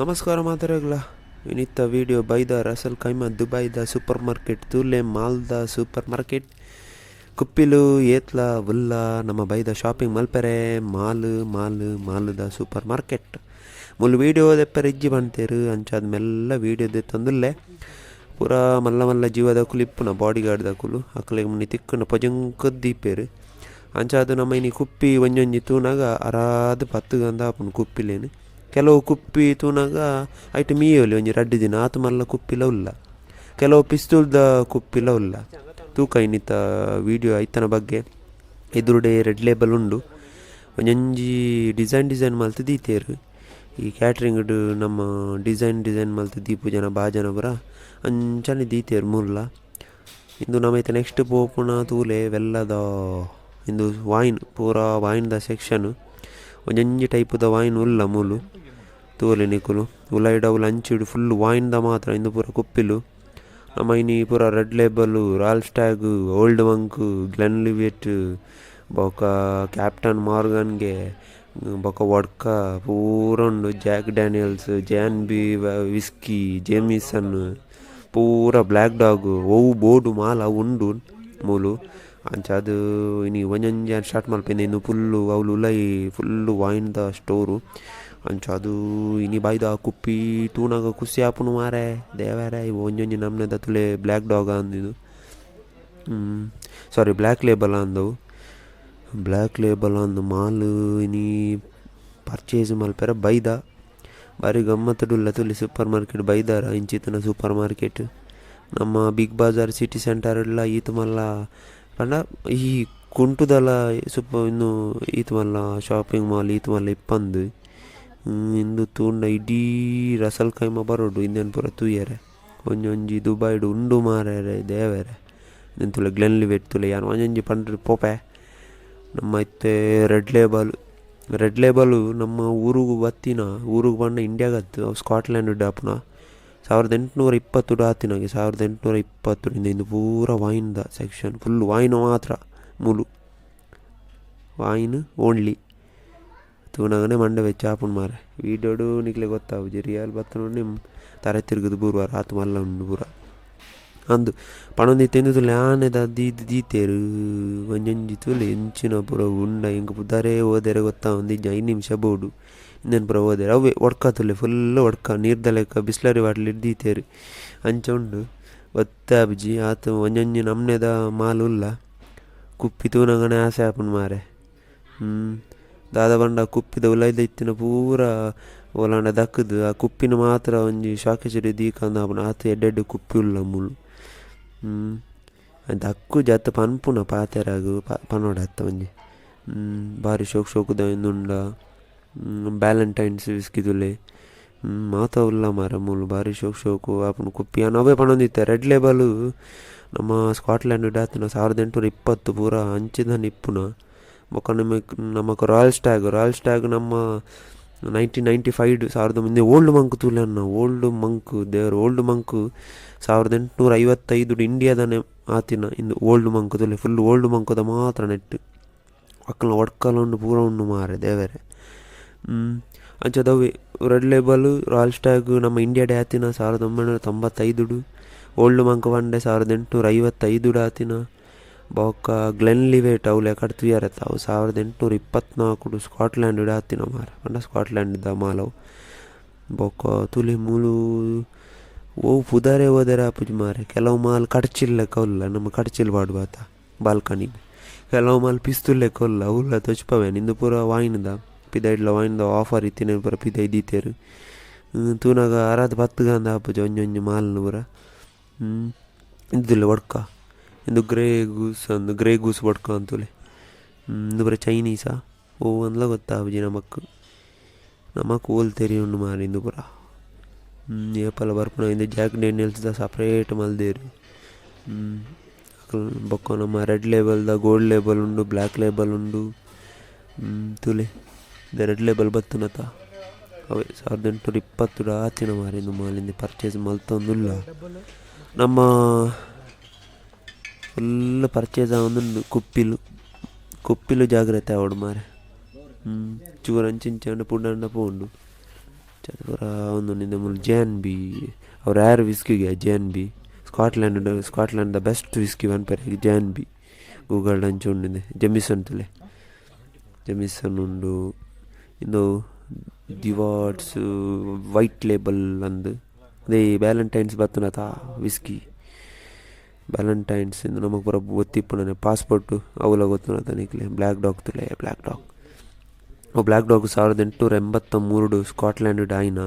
ನಮಸ್ಕಾರ ಮಾತೆರೆಗ್ಲ ಇನ್ನಿತ್ತ ವಿಡಿಯೋ ಬೈದ Russell keema ದುಬೈದ super market ತೂಲೆ ಮಾಲ್ದ ಸೂಪರ್ ಮಾರ್ಕೆಟ್ ಕುಪ್ಪಿಲು ಏತ್ಲ ಉಲ್ಲ ನಮ್ಮ ಬೈದ ಶಾಪಿಂಗ್ ಮಲ್ಪೆರೆ ಮಾಲ್ ಮಾಲ್ ಮಾಲ್ದ ಸೂಪರ್ ಮಾರ್ಕೆಟ್ ಮುಲ್ ವಿಡಿಯೋ ದೆಪ್ಪರೆ ಇಜ್ಜಿ ಪಂತೇರು ಅಂಚಾದ ಮೆಲ್ಲ ವಿಡಿಯೋ ದೆತ್ತೊಂದುಲ್ಲೆ ಪೂರ ಮಲ್ಲ ಮಲ್ಲ ಜೀವದಕುಲು ಇಪ್ಪುನ ಬಾಡಿ ಗಾರ್ಡ್ ದಕುಲು ಅಕ್ಲೆಗ್ ಮುನಿ ತಿಕ್ಕುನ ಪೊಜೊಂಕುದು ದೀಪೆರ್ ಅಂಚಾದ್ ನಮ ಇನಿ ಕುಪ್ಪಿ ಒಂಜೊಂಜಿ ತೂನಗ ಅರಾದ್ ಪತ್ತ್ ಗಂದ ಆಪುಂಡು ಕುಪ್ಪಿಲೆನ್. ಕೆಲವು ಕುಪ್ಪಿ ತೂನಗ ಐಟ್ ಮೀಯೊಲಿ ಒಂಜಿ ರಡ್ಡ್ ದಿನ ಆತ್ ಮಲ್ಲ ಕುಪ್ಪಿಲ ಉಲ್ಲ ಕೆಲವು ಪಿಸ್ತೂಲ್ದ ಕುಪ್ಪಿಲ ಉಲ್ಲ ತೂಕ ಇನ್ನಿತ ವಿಡಿಯೋ ಐತನ ಬಗ್ಗೆ ಎದುರುಡೆ ರೆಡ್ ಲೇಬಲ್ ಉಂಡು ಒಂಜೊಂಜಿ ಡಿಸೈನ್ ಡಿಸೈನ್ ಮಲ್ತ್ ದೀತೆರ್ ಈ ಕ್ಯಾಟರಿಂಗ್ ಡ್ ನಮ್ಮ ಡಿಸೈನ್ ಡಿಸೈನ್ ಮಲ್ತ್ ದೀಪುಜನ ಬಾಜನ ಪೂರ ಅಂಚನೆ ದೀತೆರ್ ಮೂಲ್ಲ ಇಂದು ನಮ ಇತ್ತೆ ನೆಕ್ಸ್ಟ್ ಪೋಪುನ ತೂಲೆ ವೆಲ್ಲದ ಇಂದು ವೈನ್ ಪೂರ ವೈನ್ ದ ಸೆಕ್ಷನ್ ಒಂಜೊಂಜಿ ಟೈಪ್ ದ ವೈನ್ ಉಲ್ಲ ಮೂಲು. ತೂಲೆ ನಿಕುಲು ಉಲೈಡ್ ಅವುಲು ಅಂಚಿಡ್ ಫುಲ್ಲ್ ವೈನ್ ದ ಮಾತ್ರ ಇಂದು ಪೂರ ಕುಪ್ಪಿಲು ನಮ ಇನಿ ಪೂರ red label royal stag old monk Glenlivet ಬೊಕ ಕ್ಯಾಪ್ಟನ್ ಮೋರ್ಗನ್ ಗೆ ಬೊಕ ವೊಡ್ಕ ಪೂರ ಉಂಡು Jack Daniels J and B whisky Jameson ಪೂರ ಬ್ಲ್ಯಾಕ್ ಡಾಗ್ ಒವು ಬೋಡು ಮಾಲ್ ಅವು ಉಂಡು ಮೂಲು ಅಂಚಾದ್ ಇನಿ ಒಂಜೊಂಜಿ ಸ್ಟಾರ್ಟ್ ಮಲ್ಪುನೆ ಇಂದು ಫುಲ್ಲ್ ಅವ್ಲು ಉಲಯಿ ಫುಲ್ಲ್ ವೈನ್ ದ ಸ್ಟೋರ್ ಅಂಚಾದ್ ಇನಿ ಬೈದ ಕುಪ್ಪಿ ತೂನಗ ಕುಸಿ ಆಪುಂಡು ಮಾರೆ ದೇವೆರೆ ಒಂಜೊಂಜಿ ನಮೂನೆದ ತೂಲೆ ಬ್ಲ್ಯಾಕ್ ಡಾಗ್ ಅಂದ್ ಇಂದು ಸಾರಿ ಬ್ಲ್ಯಾಕ್ ಲೇಬಲ್ ಅಂದ್ ಅವು ಬ್ಲ್ಯಾಕ್ ಲೇಬಲ್ ಅಂದ್ ಮಾಲ್ ಇನಿ ಪರ್ಚೇಸ್ ಮಲ್ಪೆರೆ ಬೈದ ಬಾರಿ ಗಮ್ಮತ್ಡ್ ಉಲ್ಲ ತೂಲೆ ಸೂಪರ್ ಮಾರ್ಕೆಟ್ ಬೈದಾರ ಇಂಚಿತ್ತಿನ ಸೂಪರ್ ಮಾರ್ಕೆಟ್ ನಮ್ಮ ಬಿಗ್ ಬಾಜಾರ್ ಸಿಟಿ ಸೆಂಟರ್ ಡ್ಲ ಈತ್ ಮಲ್ಲ ಪಂಡ ಈ ಕುಂಟುದಲ ಸೂಪ ಇಂದು ಈತ್ ಮಲ್ಲ ಶಾಪಿಂಗ್ ಮಾಲ್ ಈತ್ ಮಲ್ಲ ಇಪ್ಪಂದ್ ಇಂದು ತೂಂಡ ಇಡೀ ರಸಲ್ ಕೈಮ ಬರೊಡು ಇಂದೆನ್ ಪೂರ ತೂಯೆರೆ ಒಂಜೊಂಜಿ ದುಬೈಡ್ ಉಂಡು ಮಾರ್ರೆ ದೇವೆರೆ ಉಂದೆನ್ ತೂಲೆ ಗ್ಲೆನ್ಲಿವೆಟ್ ತೂಲೆ ಯಾನ್ ಒಂಜೊಂಜಿ ಪಂಡ್ದ್ ಪೋಪೆ ನಮ್ಮ ಇತ್ತೆ ರೆಡ್ ಲೇಬಲ್ ರೆಡ್ ಲೇಬಲ್ ನಮ್ಮ ಊರುಗು ಬತ್ತಿನ ಊರುಗು ಪಂಡ ಇಂಡಿಯಾಗ್ ಅತ್ತ್ ಅವು ಸ್ಕಾಟ್ಲ್ಯಾಂಡ್ ಡ್ ಆಪುನ 1820 ಡ್ ಆತಿನಗೆ 1820 ಇಂದು ಪೂರ ವೈನ್ ದ ಸೆಕ್ಷನ್ ಫುಲ್ಲ್ ವೈನ್ ಮಾತ್ರ ಮೂಲು ವೈನ್ ಓನ್ಲಿ ತೂನಗನೆ ಮಂಡೆ ಬೆಚ್ಚ ಆಪುಂಡು ಮಾರ್ರೆ ವೀಡಿಯೋ ಡು ನಿಕ್ಲೆಗ್ ಗೊತ್ತಾಪುಜಿ ರಿಯಲ್ ಬತ್ತುಂಡ ತರೆ ತಿರ್ಗುದು ಬೂರುವರ್ ಆತ್ ಮಲ್ಲ ಉಂಡು ಪೂರ ಅಂದ್ ಪನೊಂದಿತ್ತೆ ಇಂದು ತೂಲೆ ಆನೆದ ದೀದ್ ದೀತೆರ್ ಒಂಜೊಂಜಿ ತೂಲೆ ಎಂಚಿನ ಪೂರ ಉಂಡ ಎಂಕ್ ಪುದರೇ ಓದೆರೆ ಗೊತ್ತಾವೊಂದಿಜ್ಜಿ 5 ನಿಮಿಷ ಬೋಡು ಇಂದೆನ್ ಪೂರ ಓದೆರೆ ಅವ್ವೆ ವೊಡ್ಕ ತೂಲೆ ಫುಲ್ಲ್ ವೊಡ್ಕ ನೀರ್ದ ಲೆಕ ಬಿಸ್ಲರಿ ಬಾಟ್ಲಿ ಡ್ ದೀತೆರ್ ಅಂಚ ಉಂಡು ಗೊತ್ತೇ ಆಪುಜಿ ಆತ್ ಒಂಜೊಂಜಿ ನಮೂನೆದ ಮಾಲ್ ಉಲ್ಲ ಕುಪ್ಪಿ ತೂನಗನೆ ಆಸೆ ಆಪುಂಡು ಮಾರ್ರೆ ದಾದ ಪಂಡ ಕುಪ್ಪಿದ ಉಲಯಿದ ಇತ್ತಿನ ಪೂರ ಓಲಾಂಡ ದಕ್ಕುದು ಆ ಕುಪ್ಪಿನ ಮಾತ್ರ ಒಂಜಿ ಶೋಕೇಸ್ ಡ್ ದೀಕಂದ್ ಆಪುಂಡು ಆತ್ ಎಡ್ಡೆ ಎಡ್ಡೆ ಕುಪ್ಪಿ ಉಲ್ಲ ಮೂಲು ದಕ್ಕುಜಿ ಅತ್ ಪನ್ಪುನ ಪಾತೆರಗ್ ಪನೊಡತ್ತ ಒಂಜಿ ಬಾರಿ ಶೋಕು ಶೋಕುದ ಉಂದುಂಡ ಬ್ಯಾಲೆಂಟೈನ್ಸ್ ವಿಸ್ಕಿ ತೂಲೆ ಮಾತ ಉಲ್ಲ ಮಾರ್ರೆ ಮೂಲು ಬಾರಿ ಶೋಕು ಶೋಕು ಆಪುಂಡು ಕುಪ್ಪಿ ಯಾನ್ ಅವ್ವೆ ಪನೊಂದಿತ್ತೆ ರೆಡ್ ಲೇಬಲ್ ನಮ್ಮ ಸ್ಕಾಟ್ಲ್ಯಾಂಡ್ ಡ್ ಆತಿನ 1820 ಪೂರ ಅಂಚಿದನೆ ಇಪ್ಪುನ ಬೊಕ ನಮಕ್ ನಮಕ್ ರಾಯಲ್ ಸ್ಟ್ಯಾಗ್ ರಾಯಲ್ ಸ್ಟ್ಯಾಗ್ ನಮ್ಮ 1995 ಡ್ ಸಾವಿರದ ಮುಂದೆ ಓಲ್ಡ್ ಮಂಕ್ ತೂಲೆ ಅನ್ನ ಓಲ್ಡ್ ಮಂಕ್ ದೇವರ್ ಓಲ್ಡ್ ಮಂಕ್ 1855 ಡ್ ಇಂಡಿಯಾದನೆ ಆತಿನ ಇಂದು ಓಲ್ಡ್ ಮಂಕ್ ತೂಲೆ ಫುಲ್ಲ್ ಓಲ್ಡ್ ಮಂಕುದ ಮಾತ್ರ ನೆಟ್ಟ್ ಅಕಲ್ನ ವೊಡ್ಕಲ ಉಂಡು ಪೂರ ಉಂಡು ಮಾರ್ರೆ ದೇವೆರೆ ಅಂಚಾದ್ ಅವ್ವೆ ರೆಡ್ ಲೇಬಲ್ ರಾಯಲ್ ಸ್ಟ್ಯಾಗ್ ನಮ್ಮ ಇಂಡಿಯಾಡೆ ಆತಿನ 1995 ಡ್ ಓಲ್ಡ್ ಮಂಕ್ ಪಂಡೆ 1855 ಡ್ ಆತಿನ ಬೊಕ್ಕ ಗ್ಲೆನ್ಲಿವೆಟ್ ಅವು ಲೆಕ್ಕಡ್ ತೂಯರತ್ತ ಅವು 1824 ಡ್ ಸ್ಕಾಟ್ಲ್ಯಾಂಡ್ ಡ್ ಆತಿನ ಮಾರ್ರೆ ಪಂಡ ಸ್ಕಾಟ್ಲ್ಯಾಂಡ್ ದ ಮಾಲ್ ಅವು ಬೊಕ್ಕ ತೂಲೆ ಮೂಲು ಒವು ಪುದರೆ ಓದೆರೆ ಆಪುಜಿ ಮಾರ್ರೆ ಕೆಲವು ಮಾಲ್ ಕಡ್ಚಿಲ್ ಲೆಕ್ಕ ಉಲ್ಲ ನಮ ಕಡ್ಚಿಲ್ ಪಾಡುವ ಅತ ಬಾಲ್ಕನಿಗ್ ಕೆಲವು ಮಾಲ್ ಪಿಸ್ತೂಲ್ ಲೆಕ್ಕ ಉಲ್ಲ ಅವುಲ ತೋಜ್ಪಾವೆನ್ ಇಂದು ಪೂರ ವೈನ್ ದ ಪಿದಯ್ಡ್ಲ ವೈನ್ ದ ಆಫರ್ ಇತ್ತಿನೆನ್ ಪೂರ ಪಿದಯ್ ದೀತೆರ್ ತೂನಗ ಅರಾದ್ ಪತ್ತ್ ಗಾಂದ್ ಆಪುಜಿ ಒಂಜೊಂಜಿ ಮಾಲ್ ನು ಪೂರ ಇಂದು ತೂಲೆ ವೊಡ್ಕ ಇಂದು ಗ್ರೇ ಗೂಸ್ ಅಂದ್ ಗ್ರೇ ಗೂಸ್ ವೊಡ್ಕ ಅಂದ್ ತೂಲೆ ಇಂದು ಪೂರ ಚೈನೀಸ ಒವು ಅಂದ್ಲ ಗೊತ್ತಾಪುಜಿ ನಮಕ್ ನಮಕ್ ಓಲ್ ತೆರಿಯುಂಡು ಮಾರ್ರೆ ಇಂದು ಪೂರ ಏಪಲ ಬರ್ಪುನ ಇಂದು ಜಾಕ್ ಡೇನಿಯಲ್ಸ್ ದ ಸಪರೇಟ್ ಮಲ್ದೆರ್ ಬೊಕ ನಮ್ಮ ರೆಡ್ ಲೇಬಲ್ ದ ಗೋಲ್ಡ್ ಲೇಬಲ್ ಉಂಡು ಬ್ಲ್ಯಾಕ್ ಲೇಬಲ್ ಉಂಡು ತೂಲೆ ರೆಡ್ ಲೇಬಲ್ ಬತ್ತುನತ ಅವ್ವೆ 1820 ಡ್ ಆತಿನ ಮಾರ್ರೆ ಇಂದು ಮಾಲ್ ಇಂದು ಪರ್ಚೇಸ್ ಮಲ್ತೊಂದುಲ್ಲ ನಮ್ಮ ಫುಲ್ಲ್ ಪರ್ಚೇಸ್ ಆವೊಂದುಂಡು ಕುಪ್ಪಿಲು ಕುಪ್ಪಿಲು ಜಾಗ್ರತೆ ಆವೊಡು ಮಾರ್ರೆ ಚೂರು ಅಂಚಿ ಇಂಚಿ ಆಂಡ ಪುಡಾಂಡ ಪೋಂಡು. ಪೂರ ಒಂದು ಮೂಲು ಜೆ ಎನ್ ಬಿ ಅವು rare ವಿಸ್ಕಿಗೆ J N B Scotland Scotland the best whisky ಪನ್ಪೆರ್ J N B Google ಅಂಚ ಉಂಡು ಜೆಮಿಸನ್ ತೂಲೆ ಜೆಮಿಸನ್ ಉಂಡು ಇಂದು ದಿವಾಟ್ಸ್ ವೈಟ್ ಲೇಬಲ್ ಅಂದ್ ಉಂದೇ ವ್ಯಾಲೆಂಟೈನ್ಸ್ ಬತ್ತುಂಡತ ವಿಸ್ಕಿ ವ್ಯಾಲೆಂಟೈನ್ಸ್ ಇಂದು ನಮಕ್ ಪೂರ ಗೊತ್ತಿಪ್ಪುನನೆ ಪಾಸ್ಪೋರ್ಟ್ ಅವುಲ ಗೊತ್ತುಂಡತ ನಿಕ್ಲೆ ಬ್ಲ್ಯಾಕ್ ಡಾಗ್ ತೂಲೆ ಬ್ಲ್ಯಾಕ್ ಡಾಗ್ ಅವು ಬ್ಲ್ಯಾಕ್ ಡಾಗ್ 1883 ಸ್ಕಾಟ್ಲ್ಯಾಂಡ್ ಆಯಿನ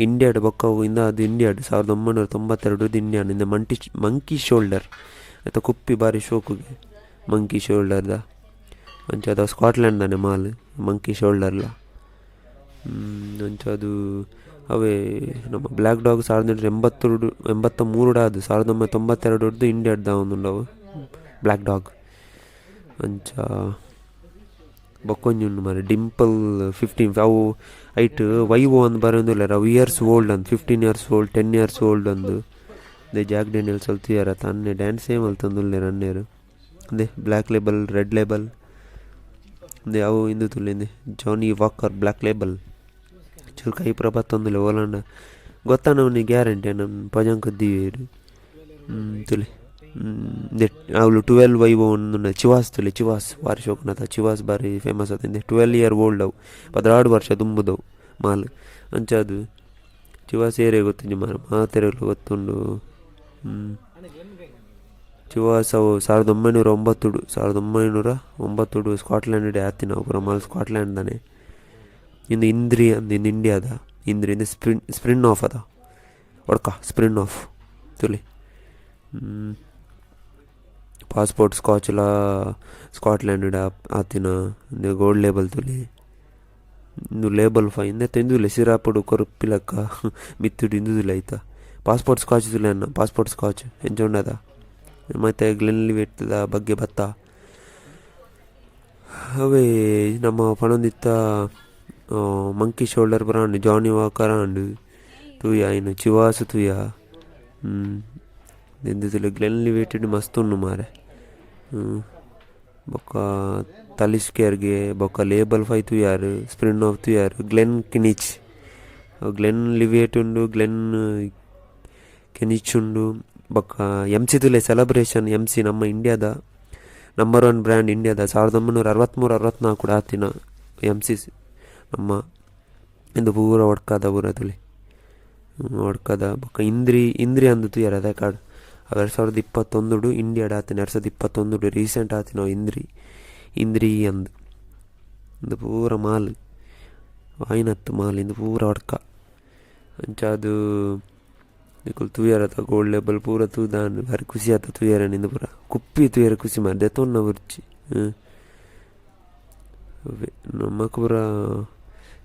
ಇಂಡಿಯಾಡ್ ಬೊಕ್ಕ ಅವು ಇಂದ ಅದು ಇಂಡಿಯಾಡ್ 1992 ಇಂಡಿಯಾ ಇಂದ ಮಂಟಿ ಮಂಕಿ ಶೋಲ್ಡರ್ ಐತ ಕುಪ್ಪಿ ಬಾರಿ ಶೋಕುಗೆ ಮಂಕಿ ಶೋಲ್ಡರ್ದ ಅಂಚ ಅದ ಸ್ಕಾಟ್ಲ್ಯಾಂಡ್ ದಾನೆ ಮಾಲ್ ಮಂಕಿ ಶೋಲ್ಡರ್ಲ ಅಂಚ ಅದು ಅವೇ ನಮ್ಮ ಬ್ಲ್ಯಾಕ್ ಡಾಗ್ 1882 83 ಅದು 1992 ಇಂಡಿಯಾಡ್ ದಾವೊಂದುಂಡು ಅವು ಬ್ಲ್ಯಾಕ್ ಡಾಗ್ ಅಂಚ ಬೊಕ್ಕೊಂಜಿ ಉಂಡು ಮಾರ್ರೆ ಡಿಂಪಲ್ 15 ಅವು ಐಟ್ ವೈ ಓ ಅಂದ್ ಬರೆಯೊಂದುಲ್ಲೆರ್ ಅವು ಇಯರ್ಸ್ ಓಲ್ಡ್ ಅಂದ್ 15 years old 10 years old ಅಂದ್ ಉಂದೇ ಜಾಕ್ ಡೇನಿಯಲ್ಸ್ ಅಲ್ ತೂಯರತ ಅನ್ನೆ ಡ್ಯಾನ್ಸೇ ಮಲ್ತೊಂದುಲ್ಲೆರ್ ಅನ್ನೆರ್ ಉಂದೇ black label red label ಉಂದೇ ಅವು ಇಂದು ತೂಲೆ ಇಂದೇ Johnny Walker black label ಚೂರು ಕೈ ಪೂರ ಪತ್ತೊಂದುಲ್ಲೆ ಓಲಾಂಡ ಗೊತ್ತಾನವನಿ ಗ್ಯಾರಂಟಿ ಎನನ್ ಪಜಂಕ್ ದೀವೆರ್ ತೂಲೆ ಉಂದೆಟ್ ಅವ್ಲು 12 ವೈ ಓ ಉಂದು ಚಿವಾಸ್ ತೂಲೆ ಚಿವಾಸ್ ಬಾರಿ ಶೋಕುನತ ಚಿವಾಸ್ ಬಾರಿ ಫೇಮಸ್ ಆತ ಇಂದೆ 12 ಇಯರ್ ಓಲ್ಡ್ ಅವು 12 ವರ್ಷ ದುಂಬುದವು ಮಾಲ್ ಅಂಚಾದ್ ಚಿವಾಸ್ ಏರೆಗ್ ಗೊತ್ತುಂಜಿ ಮಾರ್ರೆ ಮಾತೆರೆಗ್ಲ ಗೊತ್ತುಂಡು ಚಿವಾಸ್ ಅವು 1909 1909 ಸ್ಕಾಟ್ಲ್ಯಾಂಡ್ ಆತಿನ ಅವು ಪೂರ ಮಾಲ್ ಸ್ಕಾಟ್ಲ್ಯಾಂಡ್ ದಾನೆ ಇಂದು ಇಂದ್ರಿ ಅಂದ್ ಇಂದು ಇಂಡಿಯಾದ ಇಂದ್ರಿ ಇಂದು ಸ್ಪ್ರಿನ್ ಆಫ್ ಅದ ವೊಡ್ಕ ಸ್ಪ್ರಿನ್ ಆಫ್ ತೂಲೆ ಪಾಸ್ಪೋರ್ಟ್ ಸ್ಕಾಚ್ಲ ಸ್ಕಾಟ್ಲ್ಯಾಂಡ್ ಆತಿನ ಇಂದು ಗೋಲ್ಡ್ ಲೇಬಲ್ ತೂಲೆ ಇಂದು ಲೇಬಲ್ ಫೈ ಇಂದೆತ ಇಂದುಲ್ಲೆ ಸಿರಾಪುಡು ಕೊರ್ಪಿಲಕ್ಕ ಮಿತ್ತುಡು ಇಂದುದುಲ್ಲೆ ಐತ ಪಾಸ್ಪೋರ್ಟ್ ಸ್ಕಾಚ್ ತೂಲೆ ಅನ್ನ ಪಾಸ್ಪೋರ್ಟ್ ಸ್ಕಾಚ್ ಎಂಚ ಉಂಡತ ಮತ್ತೆ ಗ್ಲೆನ್ಲಿವೆಟ್ ದ ಬಗ್ಗೆ ಬತ್ತ ಅವೇ ನಮ್ಮ ಪನೊಂದಿತ್ತ ಮಂಕಿ ಶೋಲ್ಡರ್ ಪೂರ ಉಂಡು ಜಾನಿ ವಾಕರ್ ಉಂಡು ತೂಯ ಐನ್ ಚಿವಾಸ್ ತೂಯ ಇಂದು ಗ್ಲೆನ್ಲಿವೆಟ್ ಮಸ್ತ್ ಉಂಡು ಮಾರ್ರೆ ಬೊಕ್ಕ ತಲಿಸ್ಕೇರ್ಗೆ ಬೊಕ್ಕ ಲೇಬಲ್ ಫೈ ತೂಯಾರ್ ಸ್ಪ್ರಿನ್ ಆಫ್ ತೂಯಾರ್ ಗ್ಲೆನ್ ಕಿನಿಚ್ ಗ್ಲೆನ್ ಲಿವೇಟ್ ಉಂಡು ಗ್ಲೆನ್ ಕೆನಿಚ್ ಉಂಡು ಬೊಕ್ಕ ಎಮ್ ಸಿ ತೂಲೆ celebration M C ನಮ್ಮ ಇಂಡಿಯಾದ ನಂಬರ್ 1 ಬ್ರ್ಯಾಂಡ್ ಇಂಡಿಯಾದ 1963 64 ಆತಿನ ಎಮ್ ಸಿ ನಮ್ಮ ಇಂದು ಪೂರ ವೊಡ್ಕದ ಪೂರ ತೂಲೆ ವೊಡ್ಕದ ಬೊಕ್ಕ ಇಂದ್ರಿ ಇಂದ್ರಿ ಅಂದ್ ತೂಯರ್ ಅದೇ ಕಾರ್ಡ್ 2021 ಇಂಡಿಯಾಡ್ ಆತಿನ 2021 ರೀಸೆಂಟ್ ಆತಿನ ಇಂದ್ರಿ ಇಂದ್ರಿ ಅಂದ್ ಇಂದು ಪೂರ ಮಾಲ್ ಆಯಿನತ್ ಮಾಲ್ ಇಂದು ಪೂರ ವೊಡ್ಕ ಅಂಚಾದ್ ನಿಕುಲು ತೂಯರತ ಗೋಲ್ಡ್ ಲೇಬಲ್ ಪೂರ ತೂದಾಂಡ್ ಬಾರಿ ಖುಷಿ ಆತ ತೂಯರೆ ಇಂದು ಪೂರ ಕುಪ್ಪಿ ತೂಯರೆ ಖುಷಿ ಮಾರ್ರೆ ದೆತೊನ್ನ ಬೊರ್ಚಿ ನಮಕ್ ಪೂರ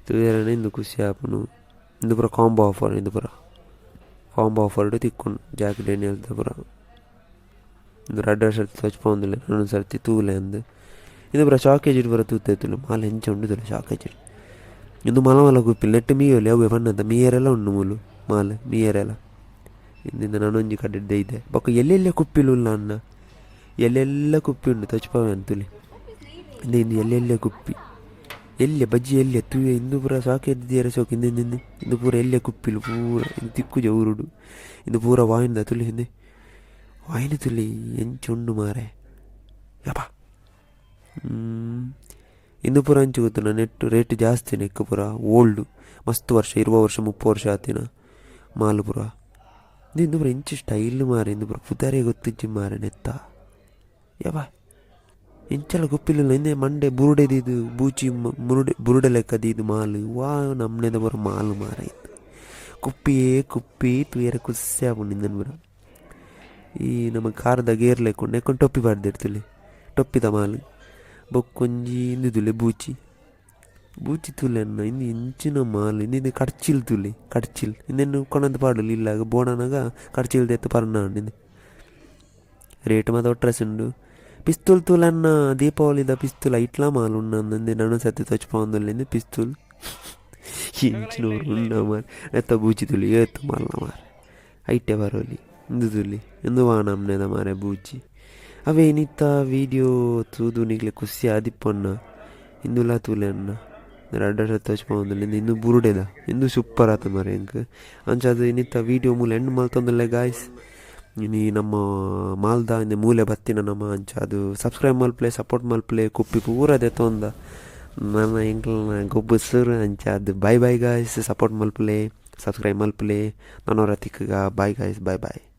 ತೂಯರೆನೆ ಇಂದು ಖುಷಿ ಆಪುಂಡು ಇಂದು ಪೂರ ಕಾಂಬೋ ಆಫರ್ ಇಂದು ಪೂರ ಕಾಂಬೋ ಆಫರ್ ಡ್ ತಿಕ್ಕುಂಡು ಜಾಕ್ ಡೇನಿಯಲ್ಸ್ ದ ಪೂರ ಇಂದು ರಡ್ಡ್ ಸರ್ತಿ ತೋಜಿಪಾವೊಂದುಲ್ಲೆ ನನೊಂಜಿ ಸರ್ತಿ ತೂಲೆ ಅಂದ್ ಇಂದು ಪೂರ ಶಾಕೇಜ್ ಡ್ ಪೂರ ತೂತೆ ತೂಲೆ ಮಾಲ್ ಎಂಚ ಉಂಡು ತೂಲೆ ಶಾಕೇಜ್ ಡ್ ಇಂದು ಮಲ್ಲ ಮಲ್ಲ ಕುಪ್ಪಿಲು ನೆಟ್ಟ್ ಮೀಯೊಲಿ ಅವ್ವೆ ಪನ್ನತ ಮೀಯರೆಲ ಉಂಡು ಮೂಲು ಮಾಲ್ ಮೀಯರೆಲ ಇಂದು ನನೊಂಜಿ ಕಡೆಟ್ ದೈದೆ ಬೊಕ್ಕ ಎಲ್ಲೆಲ್ಯ ಕುಪ್ಪಿಲು ಉಲ್ಲ ಅಣ್ಣ ಎಲ್ಲೆಲ್ಲ ಕುಪ್ಪಿ ಉಂಡು ತೋಜಿಪಾವೆ ತೂಲೆ ಇಂದು ಇಂದು ಎಲ್ಲೆಲ್ಯ ಕುಪ್ಪಿ ಎಲ್ಯ ಬಜ್ಜಿ ಎಲ್ಯ ತೂಯೆ ಇಂದು ಪೂರ ಸಾಕೇಜ್ ದೀಯರೆ ಶೋಕು ಇಂದು ಇಂದು ಇಂದು ಪೂರ ಎಲ್ಯ ಕುಪ್ಪಿಲು ಪೂರ ಇಂದು ತಿಕ್ಕುಜ ಊರುಡು ಇಂದು ಪೂರ ವಾಯಿನ್ದ ತೂಲೆ ಇಂದು ವಾಯಿನ ತೂಲೆ ಎಂಚ ಉಂಡು ಮಾರ್ರೆ ಯಪ್ಪ ಇಂದು ಪೂರ ಅಂಚ ಗೊತ್ತುಂಡ ನೆಟ್ಟ್ ರೇಟ್ ಜಾಸ್ತಿ ನೆಕ್ಕ್ ಪೂರ ಓಲ್ಡ್ ಮಸ್ತ್ ವರ್ಷ 20 ವರ್ಷ 30 ವರ್ಷ ಆತಿನ ಮಾಲ್ ಪೂರ ಇಂದು ಪೂರ ಎಂಚ ಸ್ಟೈಲ್ ಮಾರ್ರೆ ಇಂದು ಪೂರ ಪುದರೇ ಗೊತ್ತಿಜ್ಜಿ ಮಾರ್ರೆ ನೆತ್ತ ಯಬ್ಬ ಎಂಚಲ ಗೊತ್ತಿಲ್ಲ ಇಂದೆ ಮಂಡೆ ಬುರುಡೆ ದೀದ್ ಬೂಚಿ ಮುರುಡೆ ಬುರುಡೆ ಲೆಕ್ಕ ದೀದ್ ಮಾಲ್ ವಾ ನಮ್ನೆದ ಪೂರ ಮಾಲ್ ಮಾರ್ರೆ ಇಂದು ಕುಪ್ಪಿಯೇ ಕುಪ್ಪಿ ತೂಯರೆ ಖುಷಿ ಆಪುಂಡು ಇಂದೆನ್ ಪೂರ ಈ ನಮ್ಮ ಕಾರ್ದ ಗೇರ್ ಲೆಕ್ಕ ಉಂಡು ನೆಕ್ಕೊಂದು ಟೊಪ್ಪಿ ಪಾಡ್ದೆರ್ ತೂಲೆ ಟೊಪ್ಪಿದ ಮಾಲ್ ಬೊಕ್ಕೊಂಜಿ ಇಂದು ತೂಲೆ ಬೂಚಿ ಬೂಚಿ ತೂಲೆ ಅನ್ನ ಇಂದು ಎಂಚಿನ ಮಾಲ್ ಇಂದು ಇಂದು ಕಡ್ಚಿಲ್ ತೂಲೆ ಕಡ್ಚಿಲ್ ಇಂದೆನ್ ಕೊನೊಂದು ಪಾಡೊಲಿ ಇಲ್ಲಾಗ ಬೋಡಾನಗ ಕಡ್ಚಿಲ್ ದೆತ್ತ್ ಪರ್ನ ಇಂದು ರೇಟ್ ಮಾತ ಒಟ್ರಾಸಿ ಉಂಡು ಪಿಸ್ತೂಲ್ ತೂಲನ್ನ ದೀಪಾವಳಿದ ಪಿಸ್ತೂಲ್ ಐಟ್ಲಾ ಮಾಲ್ ಉಂಡು ಅಂದ್ ನನೊಂಜಿ ಸರ್ತಿ ತೋಜಿಪಾವೊಂದುಲ್ಲೆ ಇಂದು ಪಿಸ್ತೂಲ್ ಎಂಚಿನ ಉಂಡ ಮಾರ್ರೆ ನೆತ್ತ ಬೂಚಿ ತೂಲೆ ಏತ್ ಮಲ್ಲ ಮಾರ್ರೆ ಐಟೆ ಬರೊಲಿ ಇಂದು ತೂಲೆ ಇಂದು ವಾ ನಮ್ನೆದ ಮಾರ್ರೆ ಬೂಚಿ ಅವೇ ಇನಿತ ವೀಡಿಯೋ ತೂದು ನಿಕ್ಲೆ ಖುಷಿ ಆದಿಪ್ಪೊನ್ನ ಇಂದುಲ ತೂಲೆ ಅನ್ನ. ರಡ್ಡ್ ರಡ್ಡ್ ತೋಜ್ಪಾವೊಂದುಲ್ಲೆ ಇಂದು ಬುರುಡೆದ ಇಂದು ಸೂಪರ್ ಆತ ಮಾರ್ರೆ ಎಂಕ್ ಅಂಚಾದ್ ಇನಿತ ವೀಡಿಯೋ ಮೂಲು ಎಂಡ್ ಮಲ್ತೊಂದುಲ್ಲೆ ಗಾಯ್ಸ್. ಇನಿ ನಮ್ಮ ಮಾಲ್ದ ಇಂದು ಮೂಲೆ ಬತ್ತಿನ ನಮ ಅಂಚಾದ್ ಸಬ್ಸ್ಕ್ರೈಬ್ ಮಲ್ಪುಲೆ ಸಪೋರ್ಟ್ ಮಲ್ಪುಲೆ ಕುಪ್ಪಿ ಪೂರ ದೆತ್ತೊಂದ ನನ ಎಂಕ್ಲೆನ ಗೊಬ್ಬು ಸುರು ಅಂಚಾದ್ ಬಾಯ್ ಬಾಯ್ ಗಾಯ್ಸ್ ಸಪೋರ್ಟ್ ಮಲ್ಪುಲೆ ಸಬ್ಸ್ಕ್ರೈಬ್ ಮಲ್ಪುಲೆ ನನೊರ ತಿಕ್ಕುಗ ಬಾಯ್ ಗಾಯ್ಸ್ ಬಾಯ್ ಬಾಯ್.